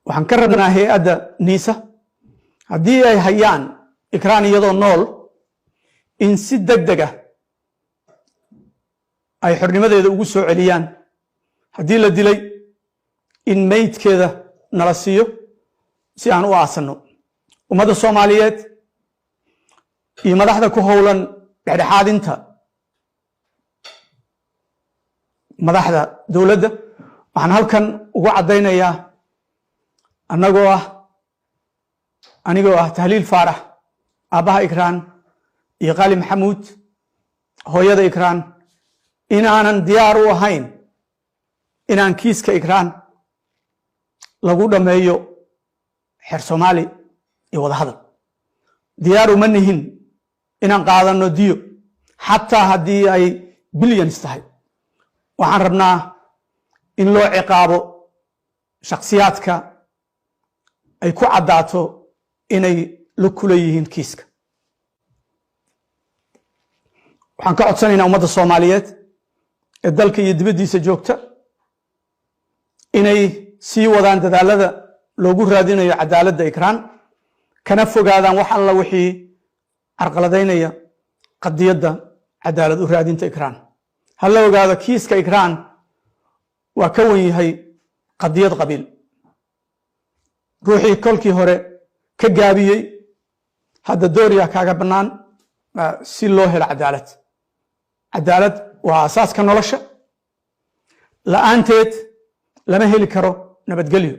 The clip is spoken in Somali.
Waxaan ka rabnaa hay-adda NISA, haddii ay hayaan Ikraan iyadoo nool, in si deg deg ah ay xornimadeeda ugu soo celiyaan. Haddii la dilay, in meydkeeda nala siiyo si aan u aasanno. Ummadda Soomaaliyeed iyo madaxda ku howlan dhexdhexaadinta madaxda dowladda, waxaan halkan ugu caddaynayaa, annagoo ah, anigoo ah Tahliil Faarax, aabbaha Ikraan, iyo Qaali Maxamuud, hooyada Ikraan, inaanan diyaar u ahayn inaan kiiska Ikraan lagu dhammeeyo xeer Soomaali iyo wadahadal. Diyaar uma nihin inaan qaadanno diyo, xataa haddii ay billions tahay. Waxaan rabnaa in loo ciqaabo shakhsiyaadka ay ku caddaato inay la kula yihiin kiiska. Waxaan ka codsanaynaa ummadda Soomaaliyeed ee dalka iyo dibaddiisa joogta inay sii wadaan dadaalada loogu raadinayo cadaaladda Ikraan, kana fogaadaan wax alla wixii carqaladaynaya qadiyadda cadaalad u raadinta Ikraan. Ha la ogaado, kiiska Ikraan waa ka wen yahay qadiyad qabiil. Ruuxii kolkii hore ka gaabiyey, hadda dooriya kaaga bannaan si loo helo cadaalad. Cadaalad waa asaaska nolosha, la'aanteed lama heli karo nabadgelyo.